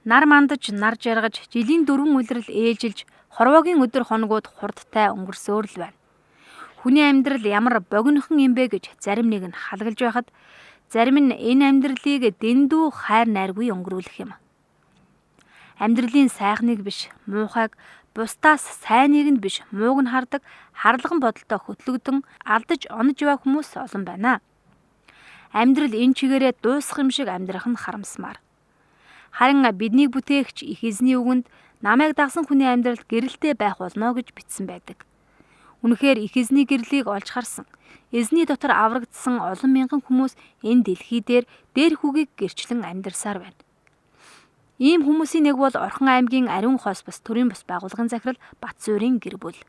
Нар мандаж, нар жаргаж, жилийн дөрвөн улирал ээлжилж, хорвоогийн өдөр хоногуд хурдтай өнгөрсөөр л байна. Хүний амьдрал ямар богинохон юм бэ гэж зарим нэг нь халаглаж байхад, зарим нь энэ амьдралыг дэндүү хайр найргүй өнгөрүүлэх юм. Амьдралын сайхныг биш, муухайг, бусдаас сайныг нь биш, мууг нь хардаг харлаган бодолтой хөтлөгдөн алдаж онож яваа хүмүүс олон байна. Амьдрал энэ чигээрээ дуусах юм шиг амьдрах нь харамсмаар. Харин биднийг бүтээгч их эзний үгэнд намайг дагсан хүний амьдралд гэрэлтэй байх болно гэж бичсэн байдаг. Үнэхээр их эзний гэрлийг олж харсан, эзний дотор аврагдсан олон мянган хүмүүс энэ дэлхий дээр дээрх үгийг гэрчлэн амьдарсаар байна. Ийм хүмүүсийн нэг бол Орхон аймгийн Ариун хос бас төрийн бус байгууллагын захирал Батсуурийн гэр бүл.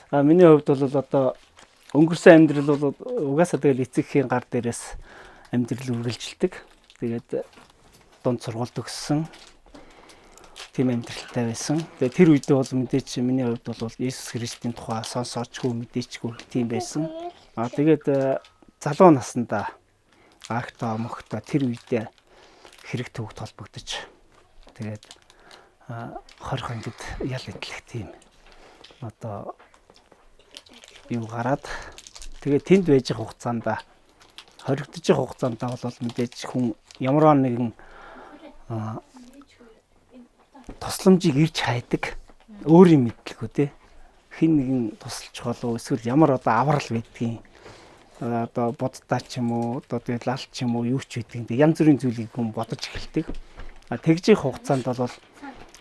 А миний хувьд бол одоо өнгөрсөн амьдрал бол угаасаа тэгэл эцэг эхийн гар дээрээс амьдрал үргэлжилдэг. Тэгээд дунд сургууль төгссөн тийм амьдралтай байсан. Тэгээд тэр үедээ бол мэдээч миний хувьд бол Иесус Христийн тухай сонсоочгүй мэдээчгүй тийм байсан. А тэгээд залуу наснда агта мөхта тэр үедээ хэрэг төвөгт холбогдож тэгээд 20 ангид ял эдлэх тийм одоо юу гараад тэгээд тэнд байж байгаа хугацаанд хоригдож байгаа хугацаанд бол мэдээж хүн ямар нэгэн тусламжийг ирж хайдаг өөрийн мэдлэгөө те хэн нэгэн тусалж болов эсвэл ямар одоо аврал байдгийг одоо боддаа ч юм уу одоо тэгээд лал ч юм уу юу ч байдгийг янз бүрийн зүйлийг хүн бодож эхэлдэг. А тэгжих хугацаанд бол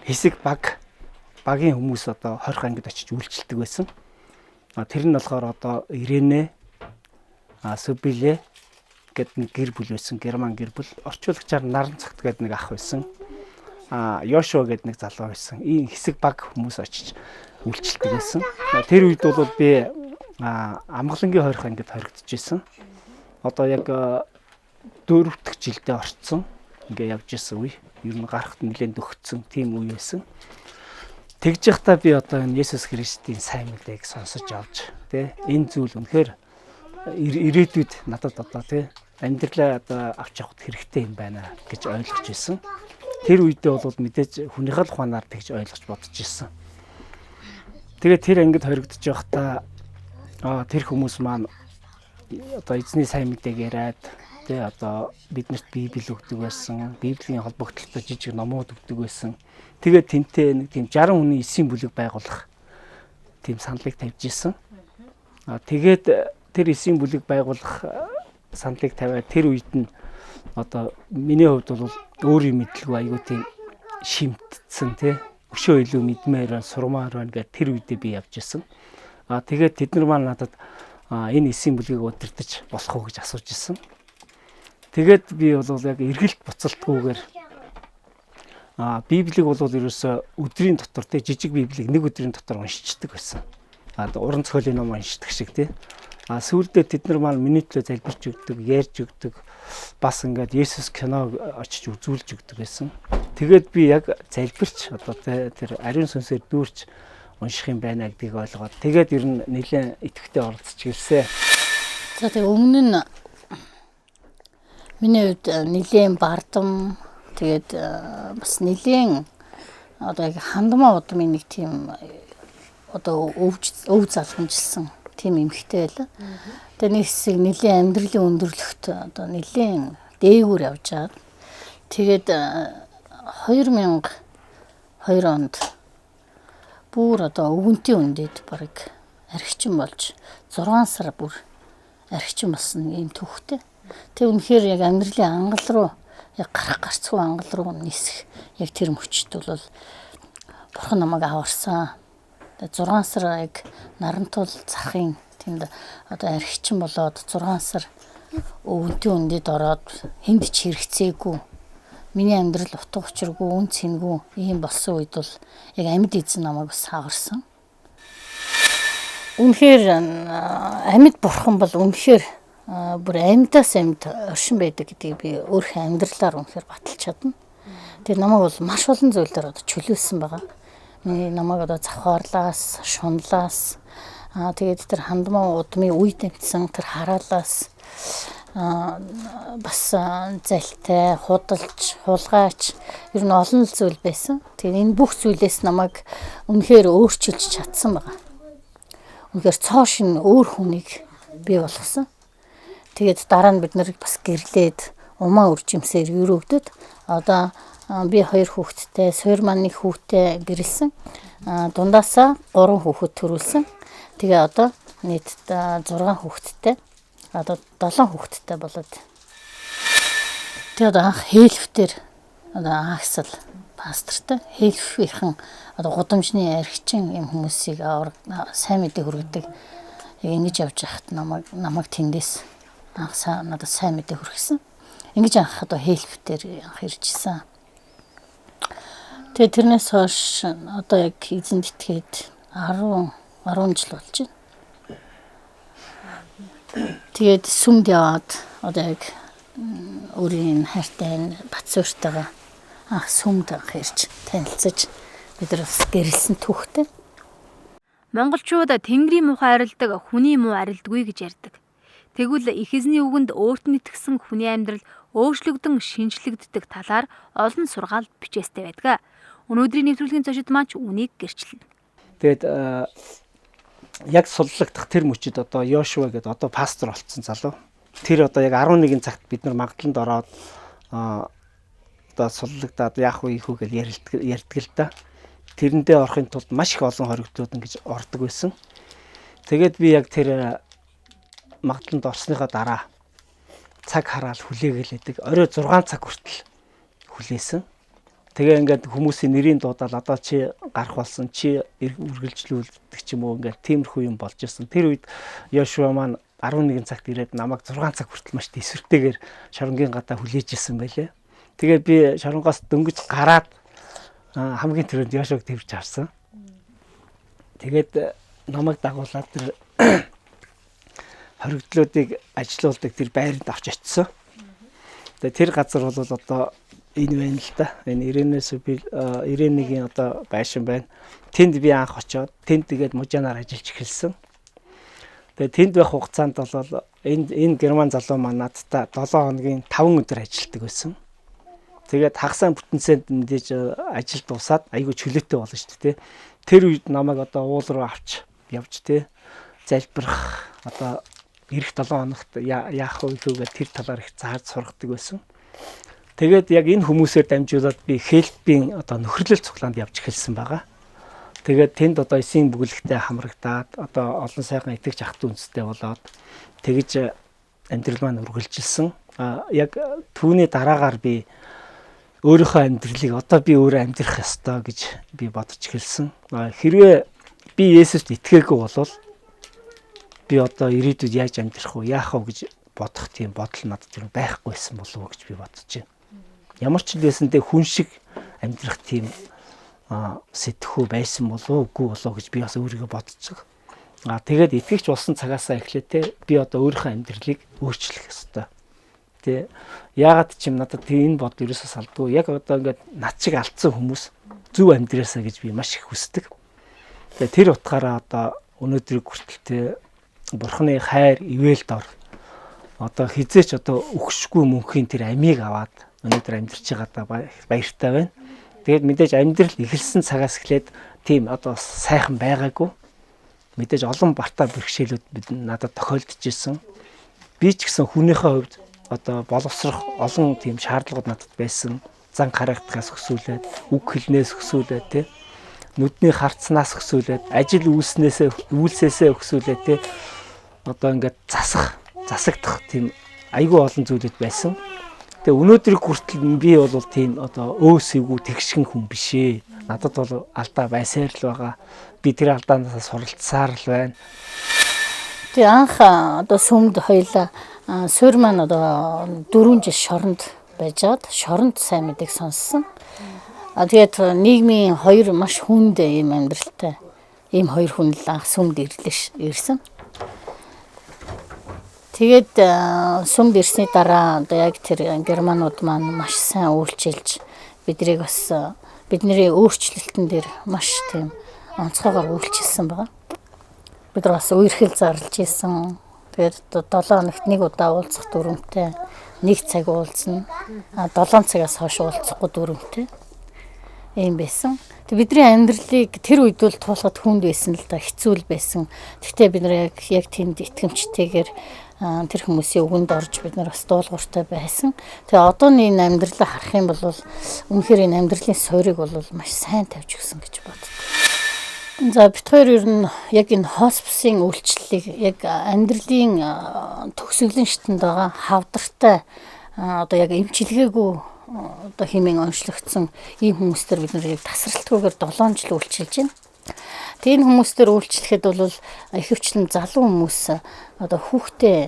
хэсэг багийн хүмүүс одоо 20 ангид очиж үйлчилдэг байсан. А тэр нь болохоор одоо Ирэнэ, Сүбилэ гэдэг нэг гэр бүл байсан, герман гэр бүл. Орчуулагчаар Наран цогт гэдэг нэг ах байсан. А Йошуа гэдэг нэг залуу байсан. Ийм хэсэг баг хүмүүс очиж үйлчилдэг байсан. Тэр үед бол би Амгалангийн 20 ангид хоригдож исэн. Одоо яг 4 дахь жилдээ орцсон. Ингээ явж исэн үе. Ер нь гарахт нэлээд дөхцсөн тийм үе байсан. Тэгж явахдаа би одоо энэ Есүс Христийн сайн мэдээг сонсож авч тий энэ зүйл үнэхээр ирээдүйд надад одоо тий амьдралаа одоо авч явахд хэрэгтэй юм байна гэж ойлгож ирсэн. Тэр үедээ бол мэдээж хүнийхээ л ухаанаар тэгж ойлгож бодож ирсэн. Тэгээд тэр ангид хоригдож явахдаа тэр хүмүүс маань одоо эзний сайн мэдээг яриад тий одоо биднэрт Библи өгдөг байсан. Библийн холбогдлолтой жижиг номууд өгдөг байсан. Тэгээд тэнтэй нэг тийм 60 хүний эсийн бүлэг байгуулах тийм саналыг тавьж исэн. Тэгээд тэр эсийн бүлэг байгуулах саналыг тавиад тэр үед нь одоо миний хувьд бол өөрийн мэдлгүй айгүй тийм шимтдсэн тий өшөө илүү мэдмээр байна, сурмаар байна гэж тэр үедээ би явж исэн. А тэгээд тэд нар маань надад энэ эсийн бүлгийг удирдах болох уу гэж асууж исэн. Тэгээд би бол яг эргэлт буцалтгүйгээр Библийг бол ерөөсөө өдрийн дотор тий жижиг Библийг нэг өдрийн дотор уншичдаг байсан. А уран зохиолын ном уншдаг шиг тий. А сүүлдээ тэд нар маань миний төлөө залбирч өгдөг, ярьж өгдөг. Бас ингээд Есүс кино очиж үзүүлж өгдөг байсан. Тэгээд би яг залбирч одоо тэр ариун сүнсээр дүүрч унших юм байна гэдгийг ойлгоод тэгээд ер нь нэлээд идэвхтэй оролцож ирсэн. За тэг өмнө нь миний хувьд нэлээд бардам тэгээд бас нэлээд одоо яг хандмаа удмын нэг тийм одоо өв залгамжилсан тийм эмэгтэй байла. Тэгээ нэг хэсэг нэлээд амьдралын өндөрлөгт одоо нэлээд дээгүүр явж байгаа. Тэгээд 2002 онд бүр одоо өвгөнтийн үндэд бараг архичин болж 6 сар бүр архичин болсон ийм түүхтэй. Тэг үнэхээр яг амьдралын ангал руу яг гарах гарцгүй ангал руу нисэх яг тэр мөчт бол бурхан намайг аварсан. 6 сар яг нарантуул захын тэнд одоо архичин болоод 6 сар өвгөнтийн үндэд ороод хүнд ч хэрэгцээгүй. Миний амьдрал утга учиргүй, үн цэнгүй ийм болсон үед бол яг амьд эзэн намайг бас аварсан. Үнэхээр амьд бурхан бол үнэхээр бүр амьдаас амьд оршин байдаг гэдгийг би өөрийнхөө амьдралаар үнэхээр баталж чадна. Тэр намайг бол маш олон зүйлээр одоо чөлөөлсөн байгаа. Миний намайг одоо завхаарлаас, шунлаас, тэгээд тэр хандмаа удмын үе тэмцсэн тэр хараалаас бас залтай, худалч, хулгайч ер нь олон л зүйл байсан. Тэгээд энэ бүх зүйлээс намайг үнэхээр өөрчилж чадсан байгаа. Үнэхээр цоо шинэ өөр хүнийг бий болгосон. Тэгээд дараа нь бид нарыг бас гэрлээд умаа үржимсээр өрөөгдөд одоо би 2 хүүхэдтэй, суур маань нэг хүүтэй гэрэлсэн. Дундаасаа 3 хүүхэд төрүүлсэн. Тэгээ одоо нийт 6 хүүхэдтэй, одоо 7 хүүхэдтэй болоод. Тэгээд анх Хэлфтер одоо Агсал пастортай Хэлфийнхэн одоо гудамжны архичин юм хүмүүсийг сайн мэдээ хүргэдэг. Яг ингэж явж байхад намайг тэндээс анх надад сайн мэдээ хүргэсэн. Ингэж анх одоо Хэлфтер анх иржсэн. Тэгээ тэрнээс хойш одоо яг эзэнд итгээд 10 жил болж байна. Тэгээд сүмд яваад одоо яг өөрийн хайртай Батсууртайгаа анх сүмд анх ирж танилцаж бид нар бас гэрэлсэн түүхтэй. Монголчууд тэнгэрийн муухай арилдаг, хүний муу арилдаггүй гэж ярьдаг. Тэгвэл их эзний үгэнд өөрт нь итгэсэн хүний амьдрал өөрчлөгдөн шинжлэгддэг талаар олон сургаал бичээстэй байдаг. Өнөөдрийн нэвтрүүлгийн зочид маань ч үнийг гэрчлэнэ. Тэгээд яг суллагдах тэр мөчид одоо Йошуа гэдэг одоо пастор болцсон залуу. Тэр одоо яг 11 цагт бид нар магадланд ороод одоо суллагдаад яах вэ ийхүү гэж ярьдаг л да. Тэрэндээ орохын тулд маш их олон хоригдлууд ингэж ордог байсан. Тэгээд би яг тэр магадланд орсныхоо дараа цаг хараал хүлээгэлээдэг. Орой 6 цаг хүртэл хүлээсэн. Тэгээ ингээд хүмүүсийн нэрийн дуудаал одоо чи гарах болсон, чи үргэлжлүүлдэг ч юм уу ингээд тиймэрхүү юм болж ирсэн. Тэр үед Йошуа маань 11 цагт ирээд намайг 6 цаг хүртэл маш тэсвэртэйгээр шоронгийн гадаа хүлээж исэн байлээ. Тэгээ би шоронгоос дөнгөж гараад хамгийн түрүүнд Йошуаг тэрч харсан. Тэгээд намайг дагуулад тэр хоригдлуудыг ажилуулдаг тэр байранд авч очисон. Тэгээ тэр газар бол одоо энэ байна л да. Энэ Ирэнээс би Ирэнигийн одоо байшин байна. Тэнд би анх очиод тэнд тэгээд мужаанаар ажиллаж эхэлсэн. Тэгээд тэнд байх хугацаанд бол энэ герман залуу маань надтай 7 хоногийн 5 өдөр ажилладаг байсан. Тэгээд хагасаа бүтэнсэнд мэдээж ажил дуусаад айгүй чөлөөтэй болно шүү дээ. Тэр үед намайг одоо уул руу авч явж тэ залбирах одоо эх 7 хоногт яах вэ гэвэл тэр талаар их зааж сургадаг байсан. Тэгээд яг энэ хүмүүсээр дамжуулаад би Хелпийн одоо нөхөрлөл цуглаанд явж эхэлсэн байгаа. Тэгээд тэнд одоо эсийн бүглэгтэй хамрагдаад одоо олон сайхан итгэгч ах トゥ үндэстэй болоод тэгж амьдрал маань үргэлжилсэн. Яг түүний дараагаар би өөрийнхөө амьдралыг одоо би өөрөө амьдрах ёстой гэж би бодож эхэлсэн. Хэрвээ би Есүст итгээгүй болвол би одоо ирээдүйд яаж амьдрах вэ, яах вэ гэж бодох тийм бодол надад тэр байхгүй байсан болов уу гэж би бодож байна. Ямар ч байсан дэ хүн шиг амьдрах тийм сэтгхүү байсан болов уу, үгүй болов уу гэж би бас өөрийгөө бодож байгаа. Тэгээд итгэгч болсон цагаасаа эхлээд те би одоо өөрийнхөө амьдралыг өөрчлөх ёстой. Тэ яагаад ч юм надад тэр энэ бодол ерөөсөө салдгүй. Яг одоо ингээд над шиг алдсан хүмүүс зөв амьдраасаа гэж би маш их хүсдэг. Тэгээд тэр утгаараа одоо өнөөдрийг хүртэл те Бурхны хайр ивэл дор одоо хизээч одоо өгшгүй мөнхийн тэр амийг аваад өнөөдөр амьдарч байгаадаа баяртай байна. Тэгээд мэдээж амьдрал эхэлсэн цагаас эхлээд тийм одоо сайхан байгаагүй. Мэдээж олон бартаа бэрхшээлүүд бид надад тохиолдож ирсэн. Би ч гэсэн хүнийхээ хувьд одоо боловсрох олон тийм шаардлагууд надад байсан. Зан харагдахаас өсвөлээд, үг хэлнээс өсвөлээд тий нүдний харцнаас өсвөлээд, ажил үйлсээсээ өсвөлээд тий одоо ингээд засагдах тийм айгүй олон зүйлүүд байсан. Тэгээ өнөөдрийг хүртэл би бол тийм одоо өөсөйгүү тэгшгэн хүн биш ээ. Надад бол алдаа байсаар л байгаа. Би тэр алдаанаас суралцсаар л байна. Тэгээ анх одоо сүмд хоёлаа суур маань одоо 4 жил шоронд байжгаад шоронд сайн мэдээг сонссон. Тэгээд нийгмийн хоёр маш хүнд ийм амьдралтай ийм хоёр хүн л анх сүмд ирсэн. Тэгээд сүмд ирсний дараа одоо яг тэр германууд маань маш сайн үйлчилж биднийг бас бидний өөрчлөлтөн дээр маш тийм онцгойгоор үйлчилсэн байгаа. Бид нар бас үерхэл зарлж исэн. Тэгээд 7 хоногт нэг удаа уулзах дүрмтэй, нэг цаг уулзна. А 7 цагаас хойш уулзахгүй дүрмтэй. Ийм байсан. Тэг бидний амьдралыг тэр үед бол туулахад хүнд байсан л да, хэцүү л байсан. Гэхдээ бид нар яг тэнд итгэмжтэйгээр тэр хүмүүсийн үгэнд орж бид нар бас дуулууртай байсан. Тэгээ одооны энэ амьдралаа харах юм бол үнэхээр энэ амьдралын суурийг бол маш сайн тавьж өгсөн гэж боддог. За бид хоёр ер нь яг энэ хосписын үйлчлэлийг яг амьдралын төгсгөлийн шатанд байгаа хавдартай одоо яг эмчилгээгүй одоо хэмээн онцлогдсон ийм хүмүүстэр бид нар яг тасралтгүйгээр 7 жил үйлчилж байна. Тэгээ энэ хүмүүстэр үйлчлэхэд бол ихэвчлэн залуу хүмүүс одоо хүүхдээ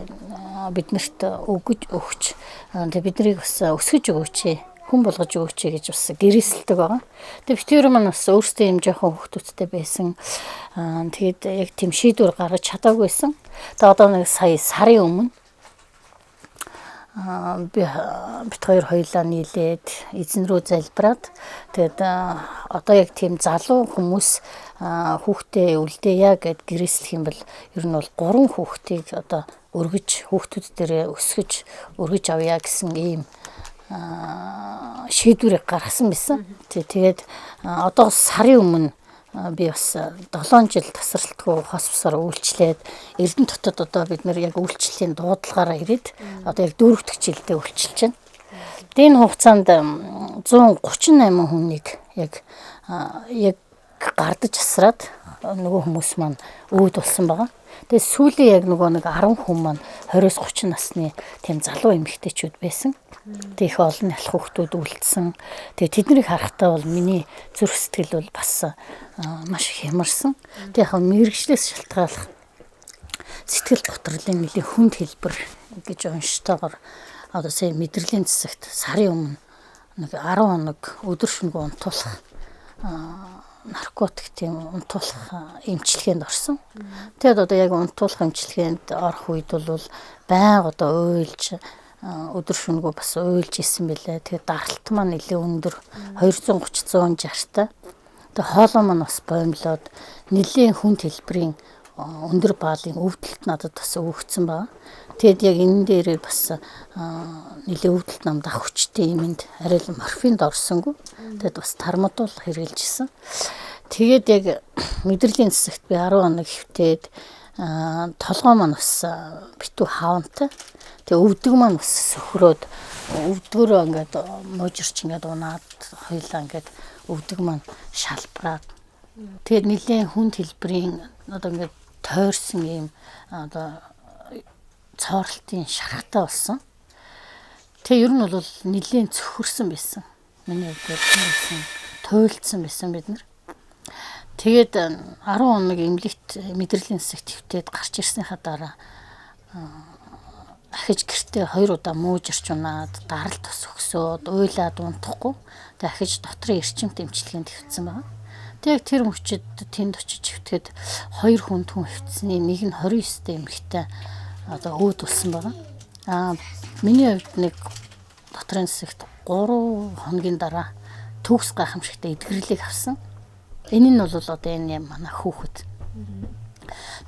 биднэрт өгч тэгээ биднийг бас өсгөж өгөөч, хүн болгож өгөөч гэж бас гэрээсэлдэг байгаа. Тэгээ бид хоёр маань бас өөрсдөө юм жоохон хүүхдүүдтэй байсан. Тэгээд яг тийм шийдвэр гаргаж чадаагүй байсан. Тэгээ одоо нэг сая сарын өмнө би бит хоёр хоёлаа нийлээд эзэн рүү залбираад тэгээд одоо яг тийм залуу хүмүүс хүүхдээ үлдээе гэд гэрээслэх юм бол ер нь бол 3 хүүхдийг одоо өргөж хүүхдүүд дээрээ өсгөж өргөж авъя гэсэн ийм шийдвэрийг гаргасан байсан. Тэгээд одоо сарын өмнө би бас 7 жил тасралтгүй хосписоор үйлчлээд Эрдэнэ дотод одоо бид нэр яг үйлчлэлийн дуудлагаараа ирээд одоо яг 4 дахь жилдээ үйлчилж байна. Тэгээ энэ хугацаанд 138 хүнийг яг гардаж асраад нөгөө хүмүүс маань өөд болсон байгаа. Тэгээ сүүлийн яг нөгөө нэг 10 хүн маань 20-30 насны тийм залуу эмэгтэйчүүд байсан. Тэгээ их олон ялах хүүхдүүд үлдсэн. Тэгээ тэднийг харахтаа бол миний зүрх сэтгэл бол бас маш их хямарсан. Тэгээ яг мэргэжлээс шалтгаалах сэтгэл готрлын нэлийн хүнд хэлбэр гэж унштайгаар одоо сая мэдрэлийн зэсэгт сарын өмнө нэг 10 хоног өдөр шөнөгүй унтуулах наркотик тийм унтуулах эмчилгээнд орсон. Тэгээд одоо яг унтуулах эмчилгээнд орох үед бол байнга одоо уйлж өдөр шөнөгүй бас уйлж исэн билээ. Тэгээд даралт маань нэлээ өндөр 230 160-тай. Тэгээд хоолой маань бас боомлоод нэлээ хүнд хэлбэрийн өндөр баалын өвдөлт надад бас өгөгдсөн байгаа. Тэгээд яг энэ дээрээ бас нэлээ өвдөлт намд ах хүчтэй юмд арай л морфинд орсонгүй. Тэгээд бас тармадуул хэрэгжилж исэн. Тэгээд яг мэдрэлийн зэсэгт би 10 хоног хөвтөөд толгой маань бас битүү хаантай. Тэгээ өвдөг маань бас сөхрөөд өвдгөрөө ингээд муужирч ингээд унаад хоёлаа ингээд өвдөг маань шалбараад тэгээд нэлээд хүнд хэлбэрийн одоо ингээд тойрсон ийм одоо цооролтын шархтай болсон. Тэгээ ер нь бол нэлээд цөхөрсөн байсан. Миний хувьд байсан, туйлдсан байсан бид нар. Тэгээд 10 хоног эмнэлэгт мэдрэлийн зэсэгт хөвтөөд гарч ирснийхаа дараа ахиж гэртээ 2 удаа муужирч унаад даралт бас өгсөөд уйлаад унтахгүй. Тэгээд ахиж дотрын эрчимт эмчилгээнд хэвтсэн байгаа. Тэгээд тэр мөчид тэнд очиж хэвтгэхэд 2 хүн түн хэвтсэний нэг нь 29 дэх эмэгтэй одоо өөд болсон байгаа. Аа миний хувьд нэг дотрын зэсэгт 3 хоногийн дараа төгс гайхамшигтай эдгэрлийг авсан. Энэ нь бол одоо энэ манай хүүхэд.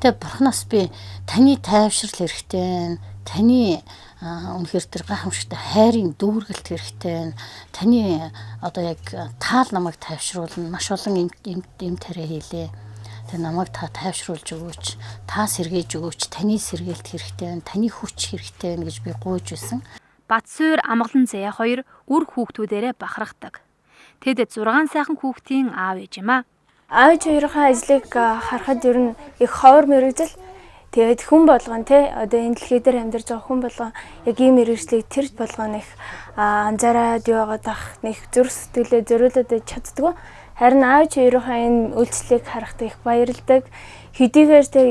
Тэгээ бурхнаас би таны тайвшрал хэрэгтэй, таны үнэхээр тэр гайхамшигтай хайрын дүүргэлт хэрэгтэй, таны одоо яг таал намайг тайвшруулна, маш олон эм тариа хийлээ. Тэгээ намайг та тайвшруулж өгөөч, та сэргээж өгөөч, таны сэргээлт хэрэгтэй байна, таны хүч хэрэгтэй байна гэж би гуйж байсан. Батсуур Амгалан Заяа хоёр үр хүүхдүүдээрээ бахархдаг. Тэд 6 сайхан хүүхдийн аав ээж юм аа. Аав ээж хоёрын ажлыг харахад ер нь их ховор мэргэжил. Тэгээд хүн болгон те одоо энэ дэлхий дээр амьдарч байгаа хүн болгон яг ийм мэргэжлийг тэр болгон их анзаараад яваад ах нэг зүрх сэтгэлээ зориулаад байж чаддгүй. Харин аав ээж хоёрын энэ үйлчлэлийг харахад их баярлдаг. Хэдийгээр те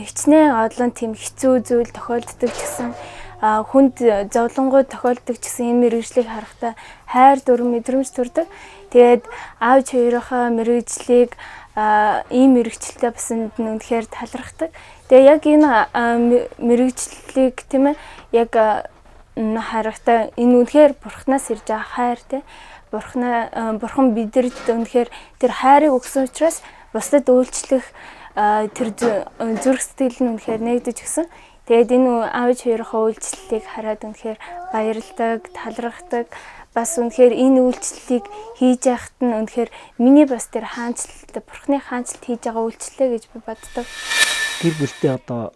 хичнээн олон тийм хэцүү зүйл тохиолддог ч гэсэн хүнд зовлонгууд тохиолддог ч гэсэн энэ мэргэжлийг харахтаа хайр дүрм мэдрэмж төрдөг. Тэгээд аав ээж хоёрынхаа мэргэжлийг ийм мэргэжилтэй басанд нь үнэхээр талархдаг. Тэгээ яг энэ мэргэжлийг тийм ээ яг харахтаа энэ үнэхээр бурхнаас ирж байгаа хайр тийм бурхан бидэрт үнэхээр тэр хайрыг өгсөн учраас бусдад үйлчлэх тэр зүрх сэтгэл нь үнэхээр нэгдэж гисэн. Тэгээд энэ аав ээж хоёрынхоо үйлчлэлийг хараад үнэхээр баярлдаг, талархдаг. Бас үнэхээр энэ үйлчлэлийг хийж яхад нь үнэхээр миний бас тэр хаанчлалт, Бурхны хаанчлалт хийж байгаа үйлчлэлээ гэж би боддог. Гэр бүлтэй одоо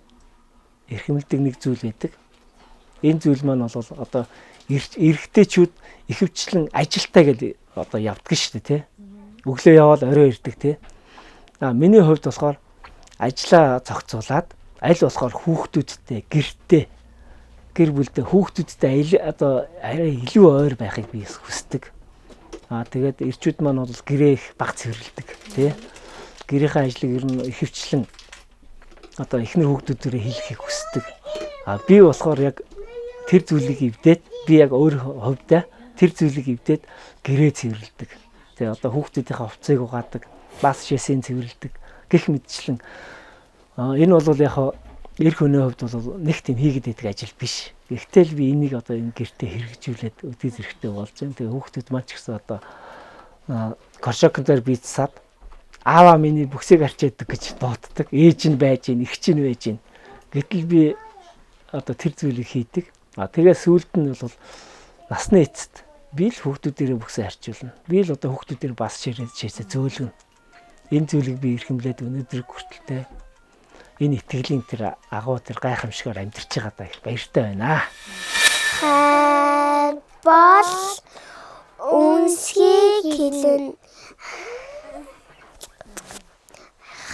эрхэмлдэг нэг зүйл байдаг. Энэ зүйл маань бол одоо эрэгтэйчүүд ихэвчлэн ажилтай гэж одоо явдаг шүү дээ, тий. Өглөө явбал орой ирдэг, тий. А миний хувьд болохоор ажлаа зохицуулаад аль болохоор хүүхдүүдтэй гэртээ гэр бүлдээ хүүхдүүдтэй одоо арай илүү ойр байхыг би хүсдэг. А тэгээд эрчүүд маань бол гэрээ их баг цэвэрлэдэг, тий. Гэрийнхээ ажлыг ер нь ихэвчлэн одоо эхнэр хүүхдүүдээрээ хийхийг хүсдэг. А би болохоор яг тэр зүйлийг эвдээд би яг өөр хувьдаа тэр зүйлийг эвдээд гэрээ цэвэрлэдэг. Тэгээ одоо хүүхдүүдийнхээ хувцсыг угаадаг, бас шээсийн цэвэрлэдэг гэх мэтчлэн энэ бол яг эр хүний хувьд бол нэг тийм хийгээд байдаг ажил биш. Гэхдээ л би энийг одоо энэ гэртээ хэрэгжүүлээд өдий зэрэгтэй болж байна. Тэгээ хүүхдүүд маань ч гэсэн одоо коршокон дээр бийцсаад ааваа миний бүксийг арчаадаг гэж дууддаг. Ээж нь байж гин, эгч нь байж гин. Гэтэл би одоо тэр зүйлийг хийдэг. А тэгээ сүүлд нь бол насны эцэст би л хүүхдүүдээрээ бүксээ арчуулна. Би л одоо хүүхдүүдээр бас ширээсээ зөөлгөнө. Энэ зүйлийг би эрхэмлээд өнөөдөр хүртэлтэй энэ итгэлийн тэр агуу тэр гайхамшигаар амьдарч байгаадаа их баяртай байна. Хайр бол үнсгийг хэлнэ.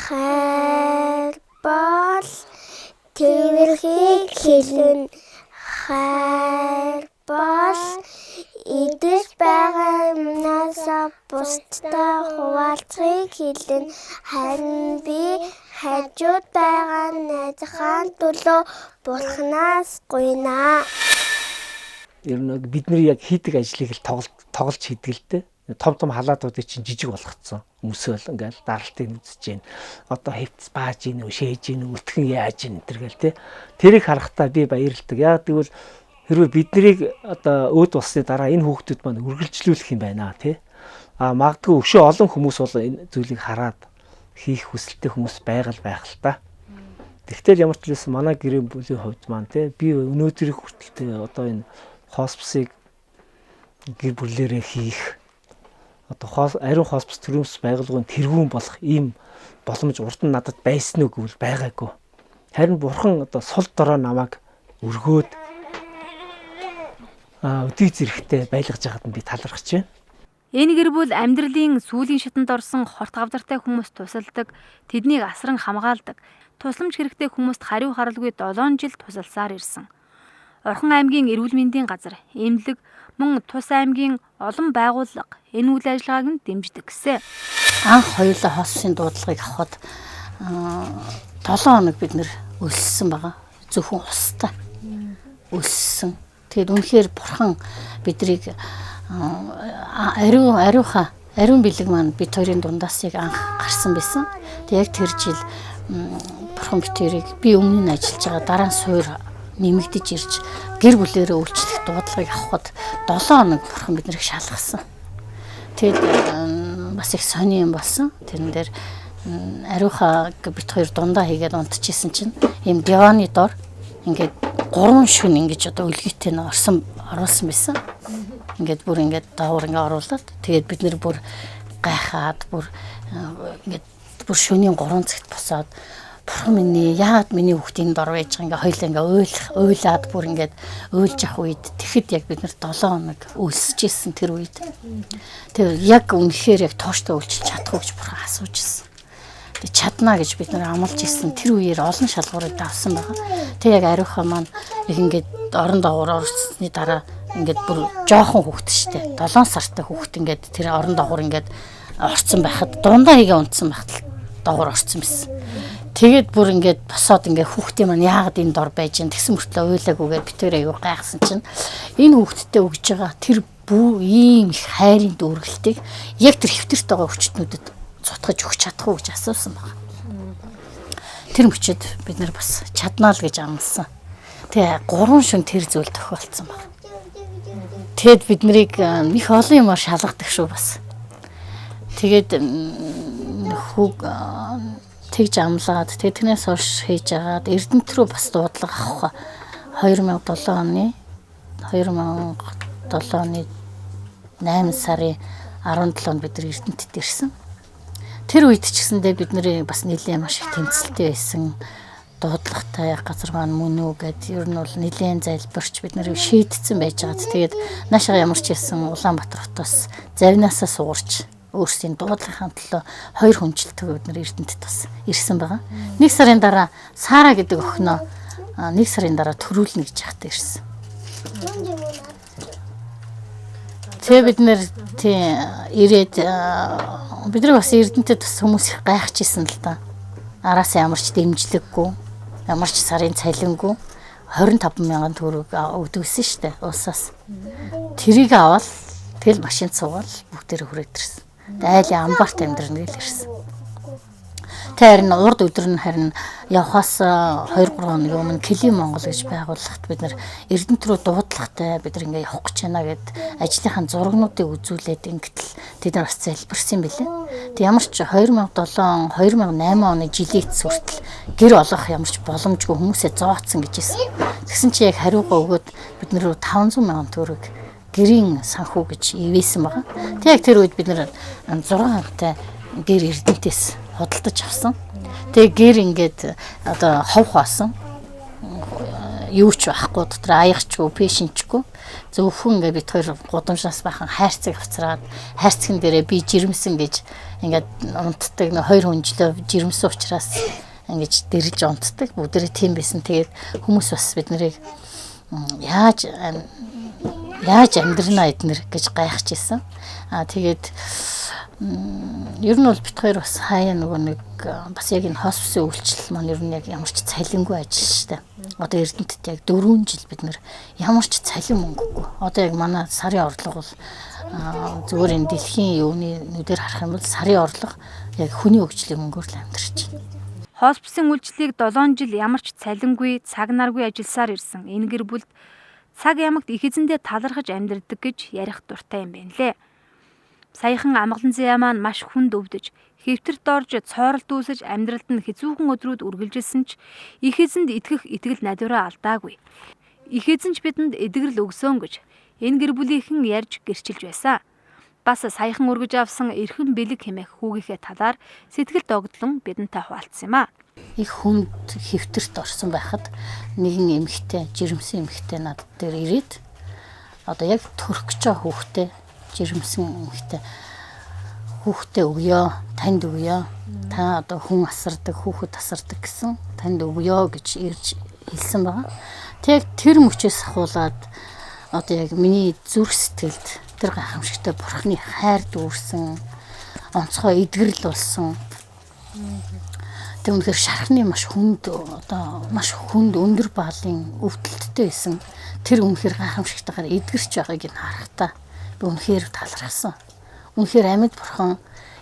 Хайр бол тэрхийг хэлнэ. Хайр бол идэж байгаа юмнасаа бусдад хуваалцахыг хэлнэ. Харин би хажууд байгаа найзынхаа төлөө Бурханаас гуйна. Ер нь бидний яг хийдэг ажлыг л тоглож хийдэг л дээ. Том том халаатуудыг чинь жижиг болгоцсон. Өмсөөл ингээл даралтыг үзэж гин. Одоо хевц бааж гин үү, шээж гин үү, өтгөн яаж гин энэ төр гэл те. Тэрийг харахтаа би баярлдаг. Яг тэгвэл хэрвээ биднийг одоо өөд болсны дараа энэ хүүхдүүд маань үргэлжлүүлэх юм байна те. А магадгүй өшөө олон хүмүүс бол энэ зүйлийг хараад хийх хүсэлтэй хүмүүс байгаль байх л та. Тэгтэл ямар ч хэлсэн манай гэр бүлийн хувьд маань те би өнөөдрийн хүртэл те одоо энэ хосписыг гэр бүлээрээ хийх одоо ариун хоспис төрөмс байгууллагын тэргүүн болох ийм боломж урд нь надад байсан уу гэвэл байгаагүй. Харин бурхан одоо сул дорой намайг өргөөд өдий зэрэгтэй байлгаж байгаад нь би талархаж байна. Энэ гэр бүл амьдралын сүүлийн шатанд орсон хорт хавдартай хүмүүст тусалдаг, тэднийг асран хамгаалдаг, тусламж хэрэгтэй хүмүүст хариу харалгүй 7 жил тусалсаар ирсэн. Орхон аймгийн эрүүл мэндийн газар, эмнэлэг, мөн тус аймгийн олон байгууллага энэ үйл ажиллагааг нь дэмждэг гэсэн. Анх хоёулаа хосписын дуудлагыг авахад 7 хоног бид нэр өлссөн байгаа. Зөвхөн устай өлссөн. Тэгээд үнэхээр бурхан бидрийг ариун бэлэг маань бид хоёрын дундаас яг анх гарсан байсан. Тэг яг тэр жил бурхан бид хоёрыг би өмнө нь ажиллаж байгаа дараа нь суур нэмэгдэж ирж гэр бүлээрээ үйлчлэх дуудлагыг авахад 7 хоног бурхан биднийг шалгасан. Тэгэд бас их сони юм болсон. Тэрэн дээр ариухаа бид хоёр дундаа хийгээд унтчихсэн чинь ийм диваны дор ингээд 3 шүн ингэж одоо өлгийтэй нь оруулсан байсан. Ингээд бүр ингээд доогуур ингээд оруулаад тэгээд бид нэр бүр гайхаад бүр ингээд бүр шөнийн 3 цагт босоод бурхан минь ээ яагаад миний хүүхд энэ дор байж байгаа ингээ хоёлаа ингээ уйлаад бүр ингээд уйлж авах үед тэгэхэд яг бид нар 7 хоног өлсөж исэн тэр үед. Тэр яг үнэхээр яг тууштай өлчилж чадах уу гэж бурхан асууж исэн. Тэг чаднаа гэж бид нар амлаж исэн. Тэр үеэр олон шалгуурыг давсан байгаа. Тэг яг ариухаа маань яг ингээд орон доогуур орсны дараа ингээд бүр жоохон хүүхэд штэ. 7 сартай хүүхэд ингээд тэр орон доогуур ингээд орцсон байхад дундаа хийгээ унтсан байхад доогуур орцсон байсан. Тэгээд бүр ингээд босоод ингээд хүүхдийн маань яагаад энэ дор байж гин тэгсэн мөртлөө уйлаагүйгээр битээр аягүй гайхсан чинь энэ хүүхдтэй өгж байгаа тэр бүү ийм их хайрын дүүргэлтийг яг тэр хэвтэрт байгаа өвчтнүүдэд цутгаж өгч чадах уу гэж асуусан байна. Тэр мөчөд бид нар бас чаднаа л гэж амласан. Тэгээ 3 шөн тэр зүйл тохиолдсон байна. Тэгэд бид нарыг их олон юмар шалгадаг шүү бас. Тэгээд хүүг Тэгж амлаад тэгээ тэрнээс хойш хийж агаад Эрдэнэт рүү бас дуудлага авах 2007 оны 8 сарын 17-нд бид нар Эрдэнэтэд ирсэн. Тэр үед ч гэсэндээ бид нэр бас нэлээд маш их тэмцэлтэй байсан. Дуудлагатай газар маань мөн үү гэд ер нь бол нэлээд залбирч бид нэр шийдсэн байж байгаад тэгээд наашаа ямар ч хэлсэн Улаанбаатар хотоос завинаасаа суурч өөрсдийн дуудлагын төлөө 2 хүнжилтөг бид нэр Эрдэнэтэд бас ирсэн байгаа. 1 сарын дараа Сара гэдэг охиноо 1 сарын дараа төрүүлнэ гэж яхад ирсэн. Тэгээ бид нэр тий ирээд бид нар бас Эрдэнэтэд бас хүмүүс их гайхажсэн л да. Араас ямар ч дэмжлэггүй, ямар ч сарын цалингүй 25 мянган төгрөг өгдөгсөн шүү дээ улсаас. Тэрийг аваад тэгэл машинд суугаад бүгдээрээ хүрээд ирсэн. Айлын амбарт амьдрна гэж ирсэн. Тэ харин урд өдөр нь харин явхаас 2-3 хоног өмнө Кли Монгол гэж байгууллагт бид нар Эрдэнэт рүү дуудлагатай бид нар ингээ явах гэж байна гэд ажлынхаа зургнуудыг үзүүлээд ингэтэл тэд нар бас залбирсан юм билээ. Тэг ямар ч 2007 он 2008 оны жилийн эцэс хүртэл гэр олох ямар ч боломжгүй хүмүүсээ зооцсон гэж хэлсэн. Тэгсэн чи яг хариугаа өгөөд бид нар 500 мянган төгрөг гэрийн санхүү гэж ивээсэн байгаа. Тэг яг тэр үед бид нар 6 хамтай гэр Эрдэнэтээс худалдаж авсан. Тэгээ гэр ингээд одоо хов хоосон. Юу ч байхгүй, дотор аягчгүй, пешинчгүй. Зөвхөн ингээд бид хоёр гудамжнаас бахан хайрцаг авцраад хайрцагн дээрээ би жирэмсэн гэж ингээд унтдаг. Нэг хоёр хүнжлөө жирэмсэн учраас ингэж дэрэлж унтдаг. Бүгдээрээ тийм байсан. Тэгээд хүмүүс бас бид нарыг яаж амьдрнаа эднэр гэж гайхаж исэн. Аа тэгээд ер нь бол бид хоёр бас хаяа нөгөө нэг бас яг энэ хосписын үйлчлэл маань ер нь яг ямар ч цалингүй ажил шүү дээ. Одоо Эрдэнэтэд яг 4 жил бид нэр ямар ч цалин мөнгөгүй. Одоо яг манай сарын орлого бол зүгээр энэ дэлхийн юуны нүдээр харах юм бол сарын орлого яг хүний хөгжлийн мөнгөөр л амьдарч байна. Хосписын үйлчлэлийг 7 жил ямар ч цалингүй, цаг наргүй ажилласаар ирсэн. Энэ гэр бүлд цаг ямагт их эзэндээ талархаж амьдардаг гэж ярих дуртай юм байна лээ. Саяхан амгалан зяа маань маш хүнд өвдөж, хэвтэрт орж цооролд үүсэж амьдралд нь хэцүүхэн өдрүүд үргэлжилсэн ч их эзэнд итгэх итгэл найдвараа алдаагүй. Их эзэн ч бидэнд эдгэрэл өгсөн гэж энэ гэр бүлийнхэн ярьж гэрчилж байсан. Бас саяхан өргөж авсан эрхэм бэлэг хэмээх хүүгийнхээ талаар сэтгэл догдлон бидэнтэй хуваалцсан юм а. Их хүнд хэвтэрт орсон байхад нэгэн эмэгтэй, жирэмсэн эмэгтэй над дээр ирээд одоо яг төрөх гэж байгаа хүүхдээ жирэмсэн эмэгтэй хүүхдээ өгөө, танд өгөө. Та одоо хүн асардаг, хүүхэд асардаг гэсэн танд өгөө гэж ирж хэлсэн байгаа. Тэг тэр мөчөөс ахуулаад одоо яг миний зүрх сэтгэлд тэр гайхамшигтай бурхны хайр дүүрсэн, онцгой эдгэрэл болсон. Тэг үнэхээр шархны маш хүнд одоо маш хүнд өндөр баалын өвдөлттэй байсан. Тэр үнэхээр гайхамшигтайгаар эдгэрч байгааг нь харахтаа би үнэхээр талархсан. Үнэхээр амьд бурхан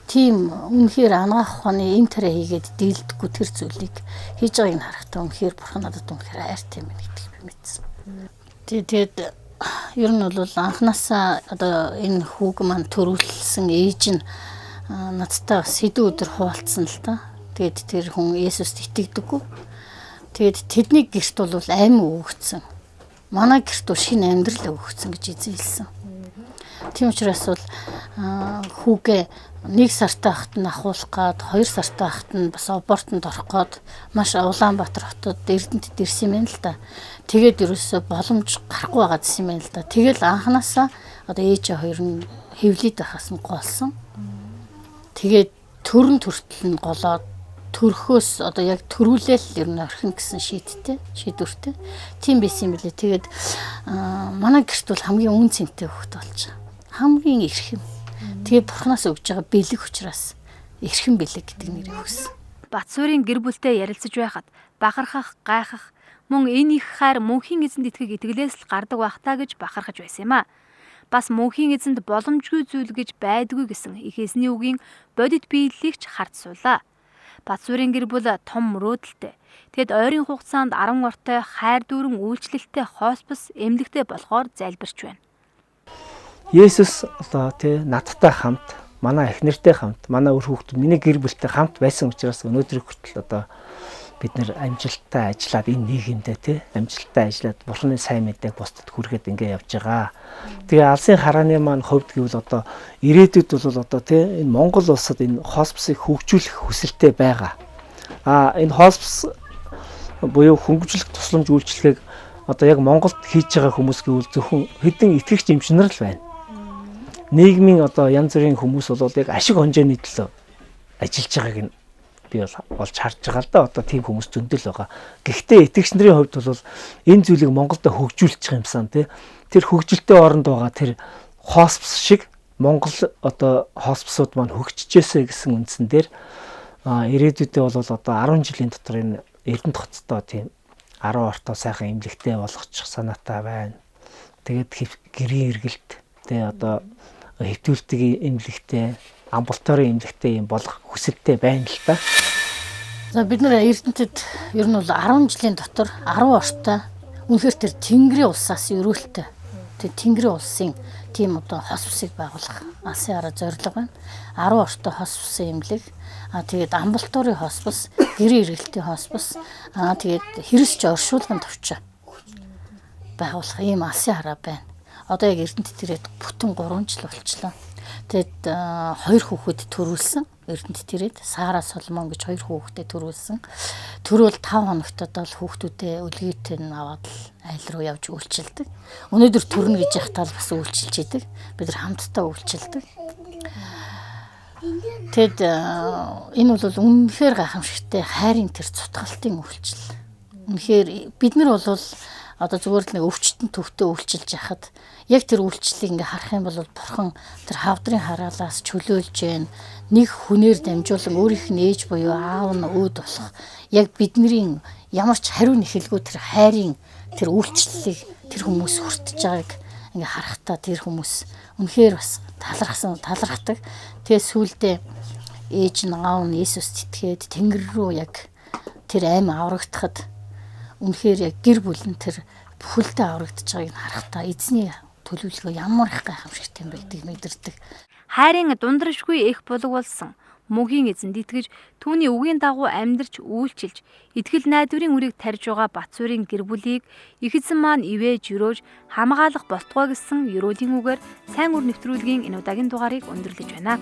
тийм үнэхээр анагаах ухааны энэ тарай хийгээд дийлдэггүй тэр зүйлийг хийж байгааг нь харахтаа үнэхээр бурхан надад үнэхээр хайртай юм гэдгийг би мэдсэн. Тэгээд ер нь бол анханасаа одоо энэ хүүг маань төрүүлсэн ээж нь надтай бас хэдэн өдөр хуваалцсан л та. Тэгээд тэр хүн Есүст итгэдэггүй. Тэгээд тэдний гэрт бол амь өгөгдсөн. Манай гэрт бол шинэ амьдрал өгөгдсөн гэж эзэн хэлсэн. Тийм учраас бол хүүгээ 1 сартай байхад нь ахуулах гад, 2 сартай байхад нь бас абортонд орох гад маш Улаанбаатар хотод Эрдэнэтэд ирсэн юм байна л да. Тэгээд ерөөсөө боломж гарахгүй байгаа гэсэн юм байна л да. Тэгэл анханасаа одоо ээжээ хоёр нь хэвлээд байхаас нь голсон. Тэгээд төрөн төртөл нь голоод төрхөөс одоо яг төрүүлээл ер нь орхино гэсэн шийдвэртэй. Тийм байсан юм билээ. Тэгээд манай гэрт бол хамгийн үн цэнтэй хүүхэд болж байгаа. Хамгийн эрхэм. Тэгээд бурхнаас өгж байгаа бэлэг учраас эрхэм бэлэг гэдэг нэрийг өгсөн. Батсуурийн гэр бүлтэй ярилцаж байхад бахархах, гайхах мөн энэ их хайр мөнхийн эзэнд итгэх итгэлээс л гардаг байх таа гэж бахархаж байсан юм а. Бас мөнхийн эзэнд боломжгүй зүйл гэж байдгүй гэсэн их эзний үгийн бодит биеллийг ч хард суулаа. Батсуурийн гэр бүл том мөрөөдөлтэй. Тэгэд ойрын хугацаанд 10 ортой хайр дүүрэн үйлчлэлтэй хоспис эмнэлэгтэй болохоор залбирч байна. Есүс одоо тий надтай хамт Манай эх нэртэй хамт, манай үр хүүхдүүд, миний гэр бүлтэй хамт байсан учраас өнөөдөр хүртэл одоо бид нэр амжилттай ажиллаад энэ нийгэмдээ тий амжилттай ажиллаад Бурхны сайн мэдээг бусдад хүргээд ингэ явж байгаа. Тэгээ алсын харааны маань хувьд гэвэл одоо ирээдүйд бол одоо тий энэ Монгол улсад энэ хосписыг хөгжүүлэх хүсэлтэй байгаа. А энэ хоспис буюу хөнгөвжлөх тусламж үйлчилгээг одоо яг Монголд хийж байгаа хүмүүс гэвэл зөвхөн хэдэн итгэгч эмч нар л байна. Нийгмийн одоо янз бүрийн хүмүүс бол яг ашиг хонжооны төлөө ажиллаж байгааг нь би бол олж харж байгаа л да. Одоо тийм хүмүүс зөндөл байгаа. Гэхдээ итгэгч нарын хувьд бол энэ зүйлийг Монголд хөгжүүлчих юмсан тий. Тэр хөгжилтэй оронд байгаа тэр хоспис шиг Монгол одоо хосписууд маань хөгжижээсэ гэсэн үндсэн дээр ирээдүйдээ бол одоо 10 жилийн дотор энэ Эрдэнэт хоттой тийм 10 ортоо сайхан эмнэлэгтэй болгочих санаатай байна. Тэгээд гэрийн эргэлт тэ одоо хэвтүүлдэг эмнэлэгтэй, амбулаторийн эмнэлэгтэй юм болгох хүсэлтэй байна л та. За бид нэр Эрдэнэтэд ер нь бол 10 жилийн дотор 10 ортой үнэхээр тэр Тэнгэрийн улсаас өрөөлтөй. Тэр Тэнгэрийн улсын тийм одоо хосписыг байгуулах алсын хараа зорилго байна. 10 ортой хосписын эмнэлэг, тэгээд амбулаторийн хоспис, гэрийн эргэлтийн хоспис, тэгээд хэрэгсч оршуулгын товчоо байгуулах ийм алсын хараа байна. Одоо яг Эрдэнэт ирээд бүтэн 3 жил болчлоо. Тэгээд 2 хүүхэд төрүүлсэн. Эрдэнэт ирээд Сара Соломон гэж 2 хүүхэдтэй төрүүлсэн. Төрөөл 5 хоногт одоо л хүүхдүүдээ өлгийтэй нь аваад л айл руу явж үйлчилдэг. Өнөөдөр төрнө гэж яхтаа л бас үйлчилж идэг. Бид нар хамтдаа үйлчилдэг. Тэгэд энэ бол үнэхээр гайхамшигтай хайрын тэр цутгалтын үйлчлэл. Үнэхээр бид нар бол одоо зүгээр л нэг өвчтөн төвтэй үйлчилж яхад яг тэр үйлчлэлийг ингээ харах юм бол бурхан тэр хавдрын хараалаас чөлөөлж гэн нэг хүнээр дамжуулан өөрийнх нь ээж буюу аав нь өөд болох яг бидний ямар ч хариу нэхэлгүй тэр хайрын тэр үйлчлэлийг тэр хүмүүс хүртэж байгааг ингээ харахтаа тэр хүмүүс үнэхээр бас талархдаг. Тэгээ сүүлдээ ээж нь аав нь Есүст итгээд Тэнгэр рүү яг тэр аим аврагдахад үнэхээр яг гэр бүл нь тэр бүхэлдээ аврагдаж байгааг нь харахтаа эзний төлөвлөгөө ямар их гайхамшигтай юм бэ гэдгийг мэдэрдэг. Хайрын дундрашгүй эх булаг болсон мөнхийн эзэнд итгэж түүний үгийн дагуу амьдарч үйлчилж итгэл найдварын үрийг тарьж байгаа Батсуурийн гэр бүлийг их эзэн маань ивэж өрөөж хамгаалах болтугай гэсэн ерөөлийн үгээр сайн үр нэвтрүүлгийн энэ удаагийн дугаарыг өндөрлөж байна.